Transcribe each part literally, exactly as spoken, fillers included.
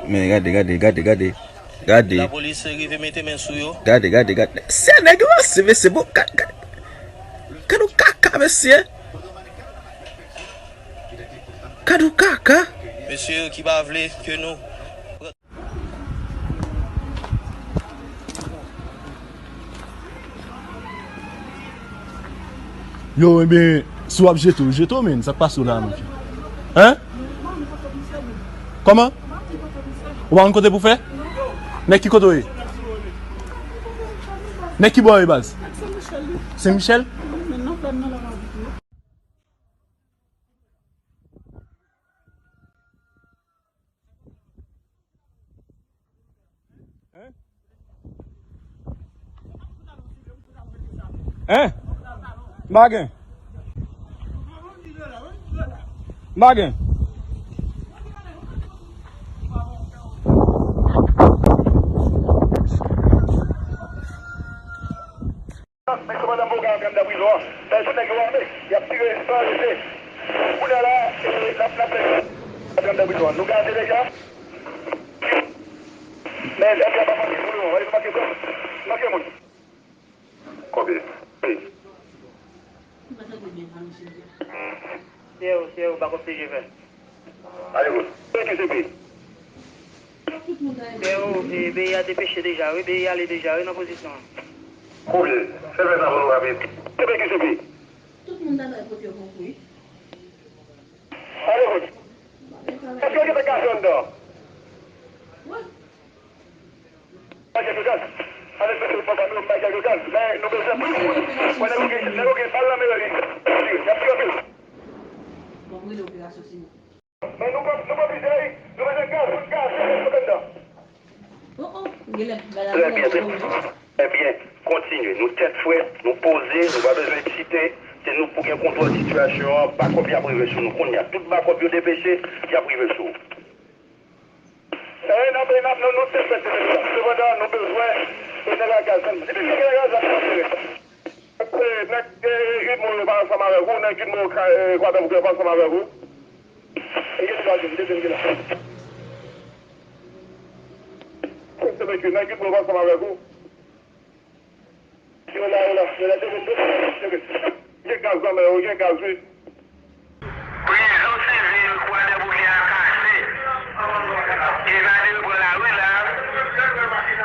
Men gade, gade, gade, gade. Gade. Lapolis rive mete men sou yo. Gade, gade, gade. Se nèg yo ranse, mesye, bon, gade, gade. Gade yon kaka, mesye. Gade yon kaka. Mesye ki pa vle ke nou Yo, ebyen, si w ap jete w, jete w, men, sa k pase w la, men? Hein? Kòman? Ou pa konn kote pou fè? Nèg ki kote w ye? Nèg ki bò w ye, baz? Sen Michel? Hein? Hein? M pa gen. M pa gen. Nèg yo pa nan boga anndan prizon an. Sa se nèg yo ame. Y ap tire san rete. Kounye a la, e, n ap, n ap fè anndan prizon an. Nou gade deja. Men, nèg yo pa manke moun, non. Nou manke moun. Konbyen? Wi. Sè ou, sè ou, pa konn se je fè. Ale, bon. Sè ki se pi? Sè ou, e, peyi a depeche deja, wi, peyi a ale deja, wi, nan pozisyon an. Konbyen? Fè fè sa pou nou rapid. Se pi ki se pi? Tout moun ta bay kote yo pou kouri. Ale, bon. Èske yo gen gason anndan? Wi. Bay kèk yo gaz. Ann espere papa nou bay kèk yo gaz. Men nou bezwen plis moun. Wè nèg yo gen, nèg yo gen bal nan men yo, li. Y ap tire anpil. Men nou pran, nou pran plizyè, wi. Nou bezwen gaz, gaz, gaz, gaz anndan. Trè byen, trè byen. Kontinye. Nou tèt frèt, nou poze, nou pa bezwen eksite. Se nou pou gen kontwòl sitiyasyon an. Bakòp y ap rive sou nou kounye a. Tout bakòp yo depeche, y ap rive sou ou. E, n ap, n ap, nou, nou te fèt depi la. Sepandan, nou bezwen, e, nèg a gaz, menm. Depi se nèg a gaz la, nou ap jere sa. E, nèg, e, Gidmo yo pa ansanm avèk ou, nèg Gidmo yo ka, e, Kwadèboukè yo pa ansanm avèk ou. E, gen dwa gen, depi m gen la. Se nèg, nèg Gidmo yo pa ansanm avèk ou. Yo la, yo la, yo la, teke, teke, teke. Gen gaz nan men yo, gen gaz, wi. Prizon sivil Kwadèboukè a kase. Evade yo pran lari la.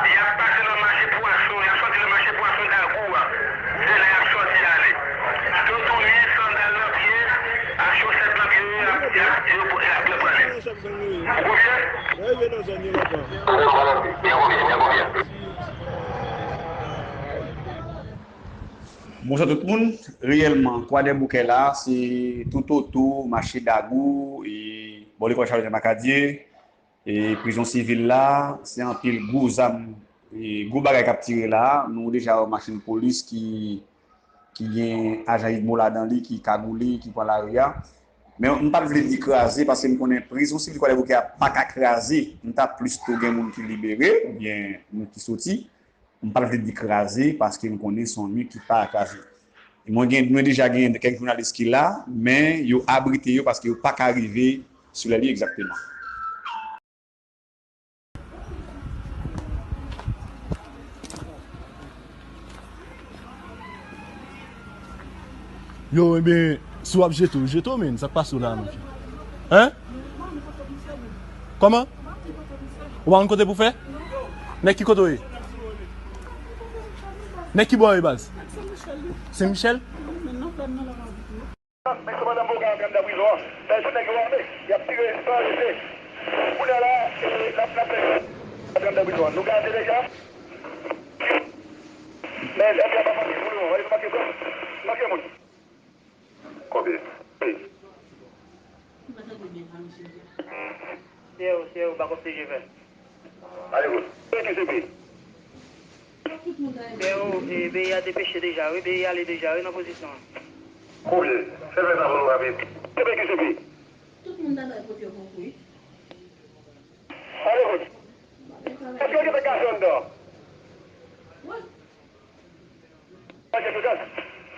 Y ap pase nan mache pwason, y ap sòti nan mache pwason Dagou a. Se la y ap sòti ale. Toutouni, sandal nan pye, ak chosèt nan pye yo, y ap, y ap, y ap, y ap pran li. Ou konprann? Byen konbyen, byen konbyen. Bonswa tout moun. Reyèlman, Kwadèboukè la, se toutotou mache Dagou, e bò lekòl Charlemagne Macadieu, e prizon sivil la, se anpil gwo zam, e gwo bagay k ap tire la. Nou deja wè machin polis ki, ki gen ajan Gidmo ladan li, ki kagoule, ki pran lari a. Men m pa t vle di kraze, paske m konnen prizon sivil Kwadèboukè a pa ka kraze. M ta plis tou gen moun ki libere, oubyen moun ki soti. M pa t vle di kraze, paske m konnen se yon mi ki pa ka kraze. Mwen gen, mwen deja gen kèk jounalis ki la, men yo abrite yo paske yo pa ka rive sou lè li egzakteman. Yo, ebyen, si w ap jete w, jete w, men. Sa k pase w la, men? Hein? Kòman? Ou pa konn kote pou fè? Nèg ki kote w ye? Nèg ki bò w ye, baz? Sen Michel? Men sepandan, boga antre anndan prizon an. Sa se nèg yo ame. Y ap tire san rete. Kounye a la, e, n ap, n ap fè antre anndan prizon an. Nou gade deja. Men nèg yo pa manke moun, non. Yo manke moun. Konbyen? Wi. Sè ou, sè ou, pa konn se je fè. Ale, bon. Sè ki se pi? Sè ou, e, peyi a depeche deja, wi, peyi a ale deja, wi, nan pozisyon an. Konbyen? Fè fè sa pou nou rapid. Se pi ki se pi? Tout moun ta bay kote yo pou kouri. Ale, bon. Èske yo gen gason anndan? Wi. Bay kèk yo gaz.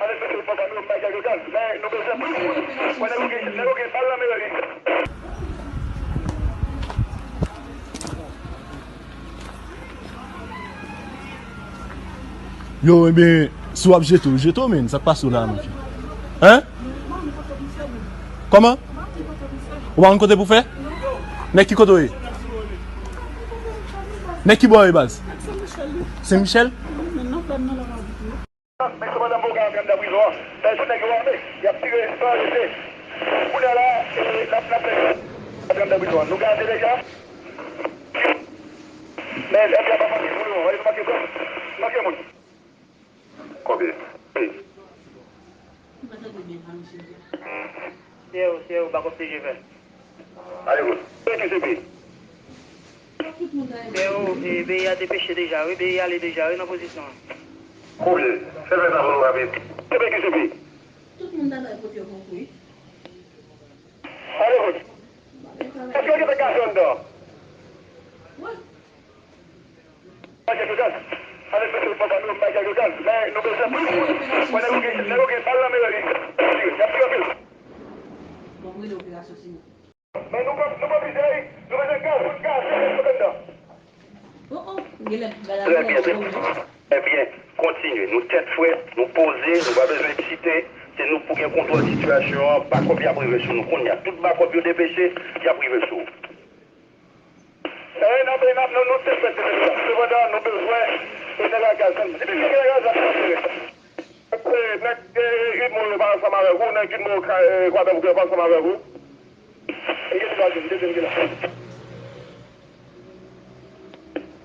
Ann espere papa nou bay kèk yo gaz. Men nou bezwen plis moun. Wè nèg yo gen, nèg yo gen bal nan men yo, li. Yo, ebyen, si w ap jete, w jete w, men, sa k pase w la, menm fi? Hein? Kòman? Ou pa konn kote pou fè? Nèg ki kote w ye? Nèg ki bò w ye, baz? Sen Michèl? Men se pandan m ka antre anndan prizon an. Sa se nèg yo ame. Y ap tire san rete. Kounye a la, e, n ap, n ap fè antre anndan prizon an. Nou gaze deja. Men, nèg yo pa manke moun yo. Yo manke zòm. Manke moun. Konbyen? Wi. Sè ou, sè ou, pa konn P G fè. Ale, bon. P Q C P. Sè ou, e, peyi a depeche deja, wi, peyi a ale deja, wi, nan pozisyon an. Konbyen? Fè fè sa pou nou rapid. P Q C P. Tout moun ta bay kote yo konkou, wi. Ale, bon. Èske yo gentan gaze anndan? Wi. Michael Jordan. Avèk mesye papa nou, Michael Jordan. Men nou bezwen plis moun. Wè nèg yo gen, nèg yo gen bal nan men yo. Y ap tire anpil. Men nou pa, nou pa oblije, nou bezwen gaz, gaz, gaz, gaz anndan. Trè byen, trè, trè byen. Kontinye. Nou tèt frèt, nou poze, nou pa bezwen eksite. Se nou pou gen kontwòl sitiyasyon an. Bakòp y ap rive sou nou kounye a. Tout bakòp yo depeche, y ap rive sou ou. E n ap, e n ap, nou, nou te fèt depi deja. Sepandan, nou bezwen e nèg a gaz. Depi fin gen nèg a gaz la, nou ap jere sa. E nèg, e, Idmo yo pa ansanm avèk ou, nèg Idmo, e, Kwadèboukè yo pa ansanm avèk ou. E gen de dwazen, de dwazen ki la.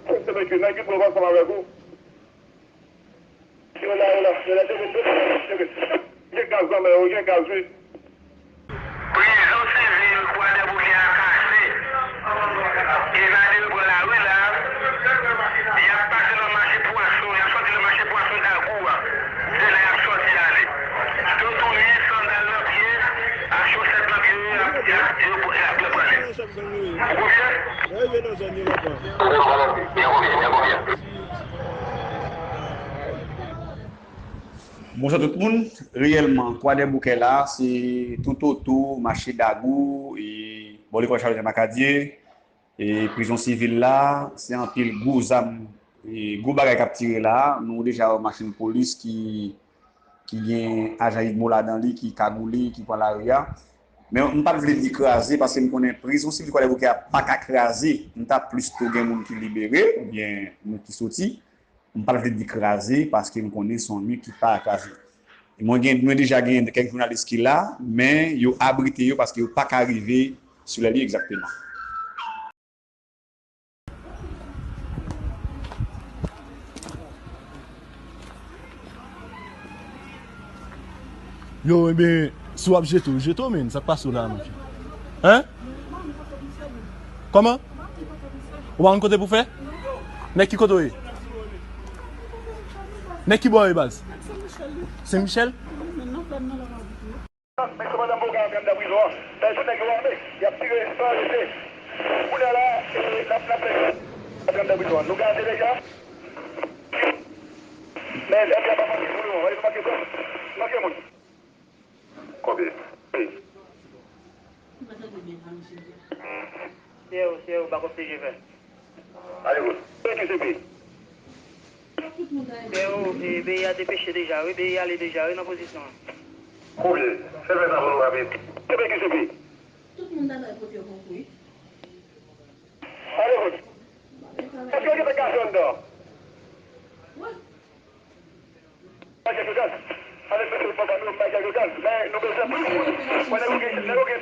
Se, se nèg Idmo yo pa ansanm avèk ou. Yo la, yo la, yo la, yo la, yo la, yo la. Gen gaz nan men yo, gen gaz, wi. Prizon sivil Kwadèboukè a kase. E gade yo pran lari la. Y ap pase nan mache pwason, y ap sòti nan mache pwason Dagou a. Se la y ap sòti ale. Yo tounen sandal nan pye, ak chosèt nan pye yo, y ap, y ap, y ap, y ap pran ale. Ou konprann? Byen konprann, byen konprann. Bonswa tout moun. Reyèlman, Kwadèboukè la, se toutotou mache Dagou, e bò lekòl Charlemagne Macadier, e prizon sivil la, se anpil gwo zam, e gwo bagay k ap tire la. Nou deja wè machin polis ki, ki gen ajan Idmo ladan li, ki kagoule, ki pran lari a. Men m pa t vle di kraze, paske m konnen prizon sivil Kwadèboukè a pa ka kraze. M ta plis tou gen moun ki libere, oubyen moun ki soti. M pa t vle di kraze, paske m konnen se yon mi ki pa kraze. Mwen gen, mwen deja gen kèk jounalis ki la, men yo abrite yo paske yo pa ka rive sou lè li egzakteman. Yo, ebyen, si w ap jete, w jete w, men, sa k pase w la, menm fi? Hein? Kòman? Ou pa konn kote pou fè? Nèg ki kote w ye? Nèg ki bò w ye, baz? Sen Michèl? Men se pandan m ka antre anndan prizon an. Sa se nèg yo ame. Y ap tire san rete. Kounye a la, e, n ap, n ap fè antre anndan prizon an. Nou gaze deja. Men nèg yo pa manke moun yo. Yo manke zòm. Manke moun. Konbyen? Wi. Sè ou, sè ou, pa konn P G fè. Ale, bon. P Q C P. Sè ou, e, peyi a depeche deja, wi, peyi a ale deja, wi, nan pozisyon an. Konbyen? Fè fè sa pou nou rapid. P Q C P. Tout moun ta bay kote yo konkou, wi. Ale, bon. Èske yo gentan gaze anndan? Wi. Michael Jordan. Avèk mesye papa nou, Michael Jordan. Men nou bezwen plis moun. Wè nèg yo gen, nèg yo gen